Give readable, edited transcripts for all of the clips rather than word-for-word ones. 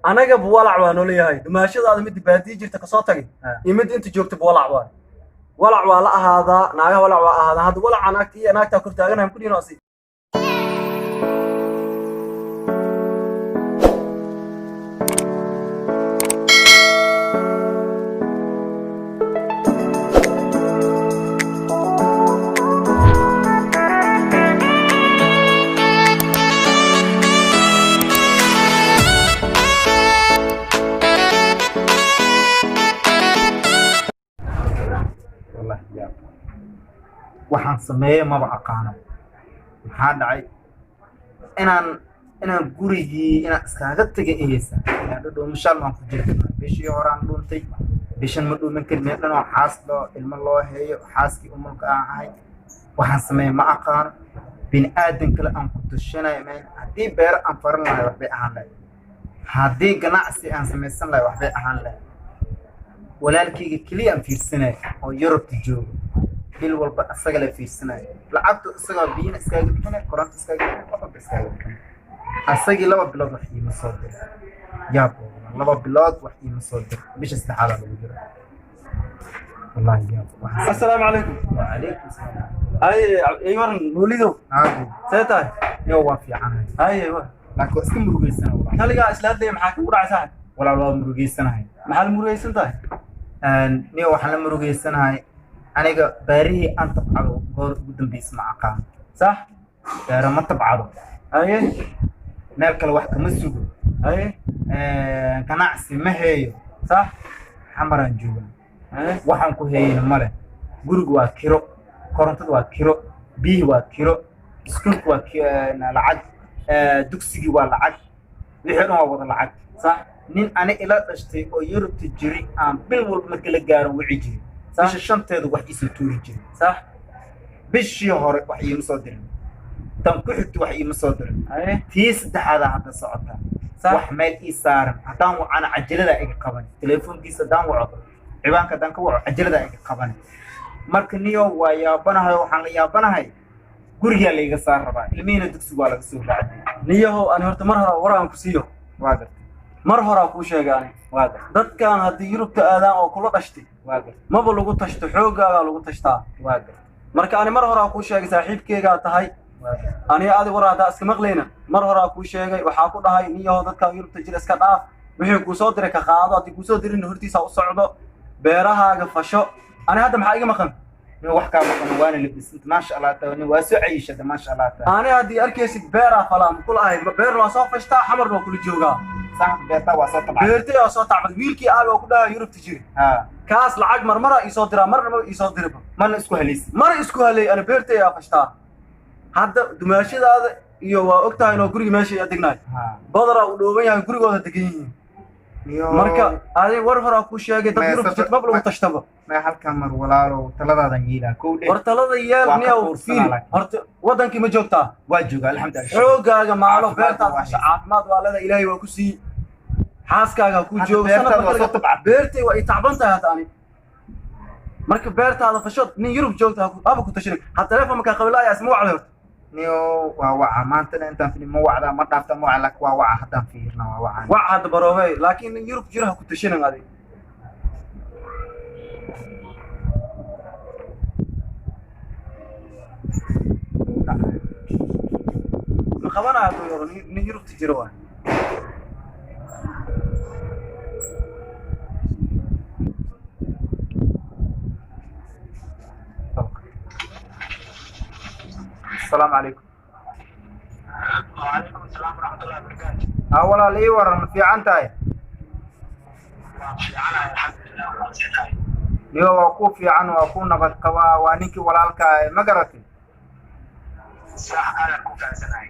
Anaga walac waa noola yahay. Dumaashadaada mid baadiye jirta kasoo tagay iyo mid inta joogta walac waay. Walac waa la ahaadaa, naagaha walac waa ahaadaa. Hadda walaca naagta iyo naagtaa kor taaganahay ku dhihin asi. Wallahi yaab, waxaan sameeye maba aqaano. Maxaa dhacay inaan gurigii inaan iskaaga tegay ihaysa? Dhudhuumashaal waan ku jira. Bishii horaan dhuuntay, bishan ma dhuuman karin. Meel dhan oo xaas loo ilmo loo heeyo, xaaskii umulka aan ahay. Waxaan sameeye ma aqaano. Bini aadan kale aan ku tushanayo meel. Haddii beero aan faran lahay, waxbay ahaan lahay. Haddii ganacsi aan samaysan lahay, waxbay ahaan lahay. Walaalkayga keliya aan fiirsanayo oo Yurubta joogo, bil walba isaga la fiirsanayo lacagtu, isagoo biyina iskaaga bixinay, koronto iskaaga bixinay, wax walba iskaaga bixinay. Asagii 2 bilood wax iima soo diray. Yaab, 2 bilood wax iima soo diray. Bisha saddexaadaa lagu jira. Wallahi yaab, waxaan Assalaamu calaykum. Wacalaykum salaam. Ay, ay, waran Mawlidow. Aago. See tahay? Yo, waa fiicanahay. Haye wa. Laakiin waa iska murugeysana, walaal. Kaligaa isla hadlaya, maxaa kugu dhacay, saaxib? Walaal, waa murugeysanahay. Maxaa la murugaysan tahay? Niyo, waxaan la murugeysanahay, aniga baarihii aan tabcado goor ugu dambeysa ma aqaan. Sax. Beero ma tabcado. Haye. Meel kale wax kama sugo. Haye. Ganacsi ma heeyo. Sax. Xamaraan joogaa. Haye. Waxaan ku heeyana male. Gurigu waa kiro, korontada waa kiro, biyihii waa kiro, iskuulku waa lacag, dugsigii waa lacag, wixii dhan waa wada lacag. Sax. Nin ani ila dhashtay oo Yurubta jiri aan bil walba marka la gaaro wici jiri. Sax. Bisha shanteedu wax iisoo tuuri jiri. Sax. Bishii hore wax iima soo dirin, tan ku xigta wax iima soo dirin. Haye. Tii saddexaadaa hadda socotaa. Sax. Wax meel ii saaran haddaan wacana, cajaladaa iga qaban. Telefoonkiisa haddaan waco, ciwaanka haddaan ka waco, cajaladaa iga qaban. Marka niyo, waa yaabanahay. Waxaan la yaabanahay, gurigaa laiga saar rabaa, ilmihiina dugsiga waa laga soo raacday. Niyahow, ani horta mar hore war aan ku siiyo. Waa gartay. Mar horaa kuu sheegay ani. Waa gartay. Dadkan haddii Yurubta aadaan oo kula dhashtay, Waa gartay. maba lagu tashto, xooggaagaa lagu tashtaa. Waa gartay. Marka ani mar horaa kuu sheegay, saaxiibkeygaa tahay. Waa gartay. Aniga adi war haddaa iska maqlayna, mar horaa kuu sheegay. Waxaa ku dhahay, niyahow, dadkan Yurubta jira iska dhaaf. Wixii kuu soo diray ka qaado, haddii kuu soo dirin hortiisa u socdo, beerahaaga fasho. Ani hadda maxaa iga maqan? Nin wax kaa maqan, waana labisanta, maasha Allah taa. Nin waa soo cayishada, maasha Allah taa. Ani haddii arkaysid, beeraa falaa makula ahay. Beerna waa soo fashtaa, xamarna waa kula joogaa. Saxanka beertaa waa soo tabcay. Beertay waa soo tacbad. Wiilkii aabi oo ku dhahay Yurubta jiri, kaas lacag marmara iisoo diraa, marna ma iisoo diriba. Mana isku halaysid. Mana isku halay. Ani beertay aa fashtaa. Hadda dumaashadaada iyo waa og tahay inoo guriga meesha degnaay, badaraa uu dhooban yahay, gurigooda degan yihiin. Niyo. Marka adi war horaa kuu sheegay, dad Maya, Yurub jirta maba lagu tashtaba. Maya, halkan mar walaalow taladaadan yeelaa kow dhe. War talada yeel. Waa ka niyow quursanaa fiiri. Laakiin. Horta wadankii ma joogtaa? Waa joogaa, alxamdulilah. Xoogaaga maalo. Caafimaad Beertaad waa fasha. haysaa. Caafimaad waa leedahay, Ilaahay waa ku siiyey. Xaaskaaga ku Hadda jooga. beertaada Sanad waa soo tabcatay. Beertay waa i tacban tahay hadda ani. Marka beertaada fasho, nin Yurub joogta haba ku tashanay. Ha, telefoon markaa qabilaaya isma wacday horta? Niyo, waa waca maantana intaan filin. Ma wacdaa, ma dhaafta, ma waca, laakiin waa waca. Haddaan fiirna waa waca. Wac hadda baroobey, laakiin nin Yurub jira ha ku tashanin adi. Ma qabanaya hadduu yaro nin Yurubta jira waay. Asalaamu calaykum. وعليكم السلام ورحمة الله وبركاته. Ha, walaal, ii waran, ma fiican tahay? Fiicanahay, alxamdulilah, waa fiicanahay. Niyo, waa ku fiican, waa ku nabad qabaa. Waa ninkii walaalka ah, ma garatay? Sax, aadaan ku fahansanahay.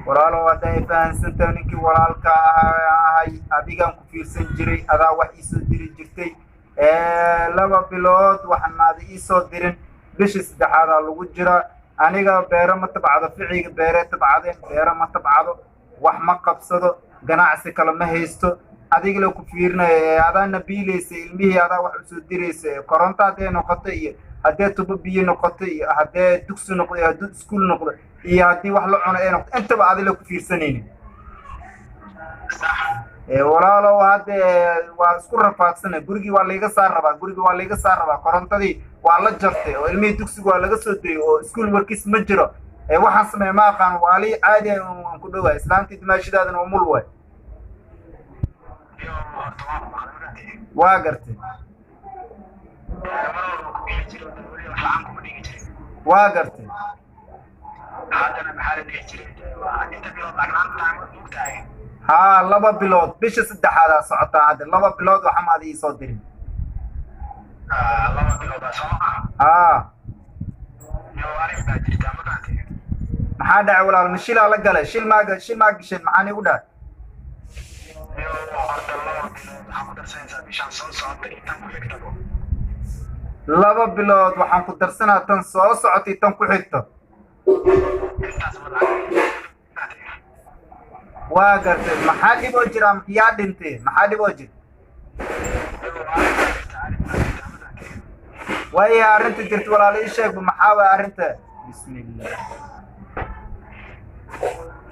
Walaalow, hadda ay fahansantahay, ninkii walaalka ahay, adigaan ku fiirsan jiray, adaa wax iisoo diri jirtay. 2 bilood waxaan maada iisoo dirin, bishii saddexaadaa lagu jiraa. Aniga beero ma tabcado, ficiga beeree tabcadeen. Beero ma tabcado, wax ma qabsado, ganacsi kale ma haysto. Adiga la ku fiirinaya, adaana biilaysa ilmihii, adaa wax usoo diraysa. Koronto haddee noqoto iyo haddee tubo biyo noqoto iyo haddee dugsi noqdo iyo hadduu iskuul noqdo iyo haddii wax la cuno ee noqdo, intaba adi la ku fiirsanaynin. Sax. Walaalow, hadde waa isku rafaadsana. Gurigii waa layga saar rabaa, gurigii waa layga saar rabaa. Korontadii waa la jartay oo ilmihii dugsiga waa laga soo dayey oo iskuul warkiis ma jiro. Waxaan sameeya ma aqaan. Waali caadi aan ku dhowahay. Islaantii dimaashidaadana umul waay. Iyo horta waan ku maqlay, ma fahanteen? Waa gartay. Mar walba ku biili jiray oo weli wax la'aan kuma dhigi jirin. Waa gartay. Haddana maxaa la dhihi jiray, waa inta bilood lacag la'aan tahay, ma ogtahay? Haa, 2 bilood, bisha saddexaadaa socotaa hadda. 2 bilood waxa maad ii soo dirin. 2 bilood soo maha? Haa. Iyo arrin baa jirta, ma fahanteen? Maxaa dhacay, walaal? Ma shilaa la galay? Shil maaga, shil maa gasheen? Maxaan igu dhahay? Iyo horta 2 bilood waxaa ku darsanaysaa bishaan soo socota iyo tan ku xigtabo. 2 bilood waxaan ku darsanaa tan soo socotay, tan ku xigto. Intaas ma lacag, fahanteen? Waa gartay. Maxaa dhib oo jira? Yaa dhintay? Maxaa dhib oo jira? Iyo arrin baa jirta, arrin baa jirta, ma fahanteen? Waaya, arrinta jirta, walaal, ii sheegba. Maxaa waay arrinta? Bismillah.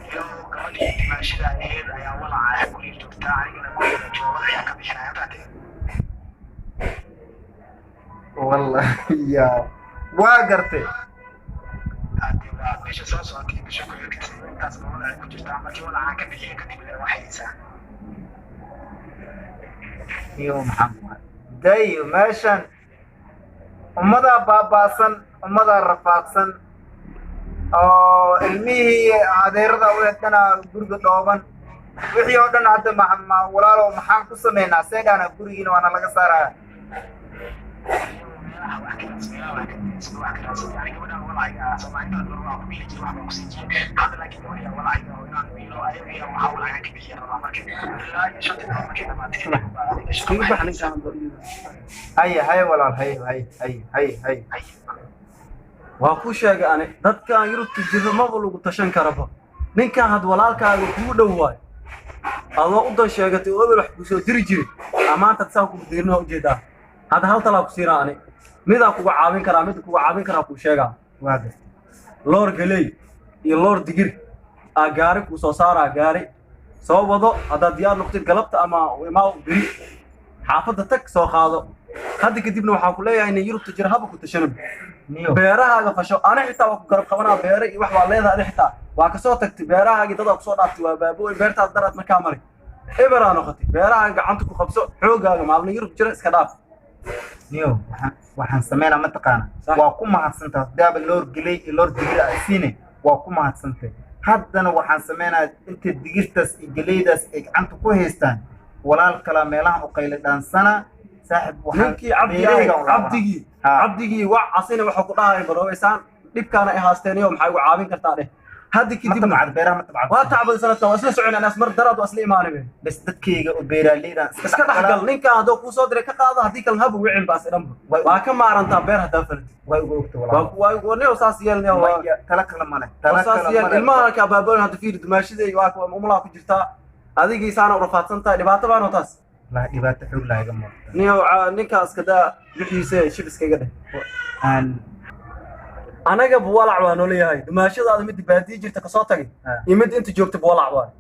Iyo gabadhii dimaashida ahayd ayaa walaca guriga joogtaa, anigana guriga jooga, ayaa ka bixinaya, ma fahanteen? Wallahi ya, waa gartay. Hadii waa bisha soo socotay, bisha ku xigta, intaas ba walacay ku jirtaa. Markii walacaan ka bixiyo kadib le waxaysaa. Iyo maxaan ku haray dayo meeshan? Ummadaa baaba'san, ummadaa rafaadsan oo ilmihii adeerada u dhana guriga dhooban, wixii oo dhan. Hadda ma walaalow, maxaan ku samaynaa? See dhana? Gurigiina waana laga saaraya. Meelaha wax ka raadsan, meelaha wax ka raadsan, wax ka raadsan. Yani gabadhan walacayga ah Soomaalida dhan waa ku biili jiray, wax baan ku siin jiray. Hadda laakiin gabadha walacayga oo inaan biilo ayaga iyo waxaa walacaan ka bixiya rabaa. Marka ilaa iyo 5 bilood markay dhamaatay kadib baa adiga shaqa. Iskaga bax ninkaan. Haye, haye walaal, haye, haye, haye, haye, haye. Waa kuu sheegay ani, dadkan Yurubta jiro maba lagu tashan karaba. Ninkan had walaalkaaga kugu dhow waayo, adoo u dan sheegatay oo ebel wax kuu soo diri jiray, amaanta saan kugu diirina waa ujeedaa. Hadda hal talaa ku siinaa ani, midaa kuga caawin karaa, mid kuga caawin karaa kuu sheegaa. Waa gartay. Loor galey iyo loor digir aa gaari kuu soo saaraa, gaari soo wado. Haddaad diyaar noqotid galabta ama imaa beri, xaafadda tag, soo qaado. Hadda kadibna waxaan ku leeyahay, nin Yurubta jira haba ku tashanaba. Niyo. Beerahaaga fasho. Ani xitaa waa ku garab qabanaa. Beere iyo wax waa leedahay. Adi xitaa waa kasoo tagtay beerahaagii, dadaa kusoo dhaaftay, waa baabooy. Beertaas daraad markaa mari eberaa noqotay. Beerahaaga gacanta ku qabso, xoogaaga maalin Yurub jira iska dhaaf. Niyo, waxaan sameynaa mataqaana? Sax. Waa ku mahadsantaha. Daaba loor geley iyo loor digir a isiine, waa ku mahadsantay. Haddana waxaan sameynaa, inta digirtaas iyo geleydaas ay gacanta ku haystaan, walaal kala meelaha u qayla dhaansana, saaxib. Waxaan Ninkii Cabdi beerahayga ahay, u laabanaa. Cabdigii. Ha. Cabdigii wac, asina wuxuu ku dhahay baroobaysaan dhibkaana ay haasteen iyo maxay ugu caawin kartaa dheh. Hadda Ma kadibna tabcad beeraha? Ma tabcad? Waa tacbaday sanadkan, waa isla socon anaas mar daraad, waa isla imaanay. Bas, dadkayga oo beeraaleyda iska dhexgal. Ninkan hadduu kuu soo diray ka qaado, haddii kalena haba wicin baas dhanba. Waa ka maarantaa beer haddaa falatid. Waa uga ogta, walaal. Waa waa saas yeelnaya waa. Maya, tala kale male, tala saas kale yeel male. Ilmaha ka baaboon hadda fiiri, dumaashida waa umulaha ku jirtaa, adigii saana u rafaadsan tahay, dhibaato baano taas. Walahi dhibaato xoog laaga muuqata. Niyow, ninkaas kadaa wixiisa shib iskaga dheh. Aan Anaga walac waa noo leeyahay. Dumaashadaada mid baadiye jirta kasoo tagay iyo mid inta joogta walac waay.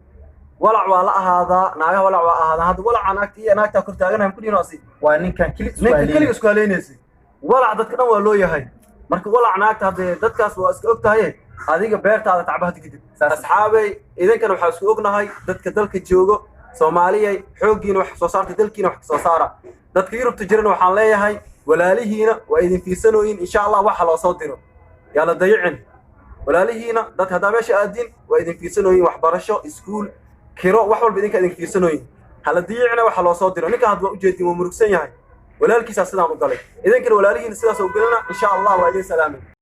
Walac waa la ahaadaa, naagaha walac waa ahaadaa. Hadda walaca naagta iyo naagtaa kor taaganahay ku dhinoasi. Waa ninkan keli isku Ninka haleynay. Keliga isku haleynaysay. Walac dadka dhan waa loo yahay. Marka walac naagta haddee dadkaas waa iska og tahay. Adiga beertaada tacba hadda kadib. Saas. Asxaabay, idinkana waxaa isku ognahay, dadka dalka joogo Soomaaliyay, xooggiina wax soo saarta, dalkiina wax soo saara. Dadka Yurubta jirana waxaan leeyahay, walaalihiina waa idin fiirsanooyin. Insha Allah waxa loo soo diro yaa la dayicin. Walaalihiina dadka haddaa meesha aadin waa idin fiirsanooyin, waxbarasho, iskuul, kiro, wax walba idinka idin fiirsanooyin. Hala dayicina waxa loo soo diro. Ninkan hadda waa ujeedin, waa murugsan yahay, walaalkiisaa sidaan u galay. Idinkana walaalihiina sidaas u galina, insha Allah. Waa idin salaamay.